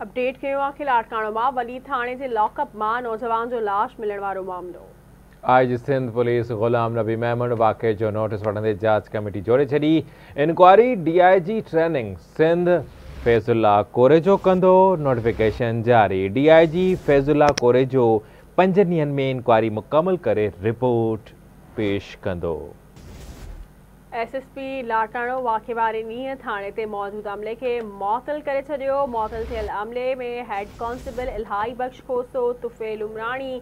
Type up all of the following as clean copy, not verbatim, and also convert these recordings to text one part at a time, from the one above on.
Update ڪيون اوهان کي لاڙڪاڻو مان وليد ٿاڻي جي لاڪ اپ مان نوجوان جو لاش ملڻ وارو معاملو. I G Sindh police Ghulam Nabi Memon واقعي جو نوٽيس وٺندي جاچ ڪميٽي جوڙي ڇڏي، inquiry D I G training Sindh Faiz Ullah Korejo ڪندو، نوٽيفڪيشن جاري، D I G Faiz Ullah Korejo 5 ڏينهن ۾ انڪوائري مڪمل ڪري رپورٽ پيش ڪندو. ايس ايس پي لاڙڪاڻو واقعي واري ڏينهن ٿاڻي تي موجود عملي کي معطل ڪري ڇڏيو، معطل ٿيل عملي ۾ هيڊ ڪانسٽيبل الاهي بخش کوسو، طفيل عمراڻي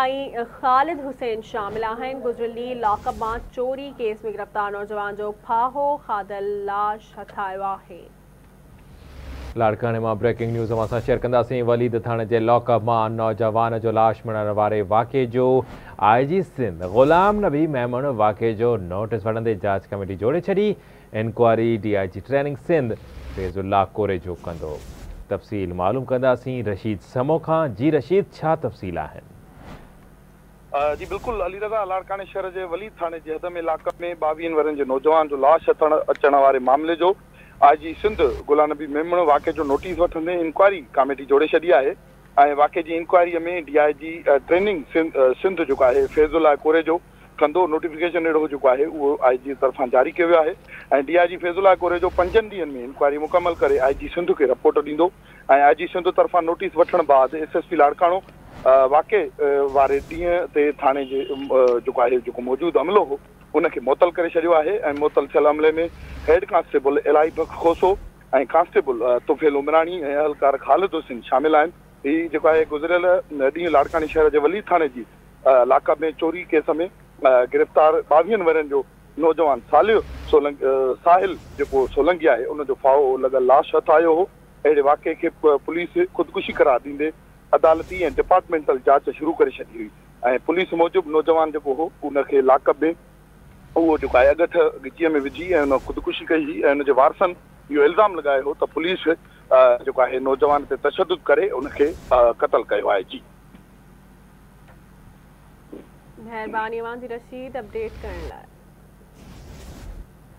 ۽ خالد حسين شامل آهن، گذريل ڏينهن لاڪ اپ مان چوري ڪيس ۾ گرفتار نوجوان جو ڦاهو کاڌل لاش هٿ آيو آهي. لاڙڪاڻي مان بريڪنگ نيوز اوهان سان شيئر ڪنداسين، وليد ٿاڻي جي لاڪ اپ مان نوجوان جو لاش ملڻ واري واقعي جو آء جي سنڌ غلام نبي ميمڻ واقعي جو نوٽيس وٺندي جاچ ڪميٽي جوڙي ڇڏي، inquiry D I G training Sindh Faiz Ullah Korejo ڪندو. تفصيل معلوم ڪنداسين رشيد سمو کان، جي رشيد ڇا تفصيل آهن؟ جي بلڪل علي رضا لاڙڪاڻي شهر جي وليد ٿاڻي جي حد ۾ لاڪ اپ ۾ 22 ورهين جي نوجوان جو لاش هٿ اچڻ واري معاملي جو آء جي سنڌ غلام نبي ميمڻ واقعي جو نوٽيس وٺندي انڪوائري ڪاميٽي جوڙي ڇڏي آهي ۽ واقعي جي انڪوائري ۾ ڊي I جي ٽريننگ سنڌ جيڪو آهي فيض الله ڪوريجو ڪندو نوٽيفڪيشن اهڙو جيڪو آهي اهو آء جي طرفان جاري ڪيو ويو آهي ۽ ڊي I جي فيض الله ڪوريجو 5 ڏينهن ۾ انڪوائري مڪمل ڪري آء جي سنڌ کي رپورٽ ڏيندو ۽ آء جي سنڌ طرفان نوٽيس وٺڻ بعد ايس ايس پي لاڙڪاڻو واقعي واري ڏينهن تي ٿاڻي جي جيڪو آهي جيڪو موجود عملو هو ان کي معطل ڪري ڇڏيو آهي ۽ معطل ٿيل عملي ۾ head constable Elahi Bakhsh Khoso ۽ constable Tufail Umrani ۽ اهلڪار خالد حسين شامل آهن. هي جيڪو آهي گذريل ڏينهن لاڙڪاڻي شهر جي وليد ٿاڻي جي لاڪ اپ ۾ چوري ڪيس ۾ گرفتار 22 ورهين جو نوجوان صالح سولنگي ساحل جيڪو سولنگي آهي ان جو ڦاهو لڳل لاش هٿ آيو هو. اهڙي واقعي کي پوليس خودڪشي قرار ڏيندي عدالتي ۽ ڊپارٽمينٽل جاچ شروع ڪري ڇڏي هئي ۽ پوليس موجب نوجوان جيڪو هو ان کي لاڪ اپ ۾ اهو جيڪو آهي اڳٺ ڳچيء ۾ وجهي ۽ ان خودڪشي ڪئي هئي ۽ ان جي وارثن اهو الزام لڳايو هو ته پوليس جيڪو آهي نوجوان تي تشدد ڪري ان کي قتل ڪيو آهي جي. مهرباني اوهان جي رشيد اپڊيٽ ڪرڻ لاء.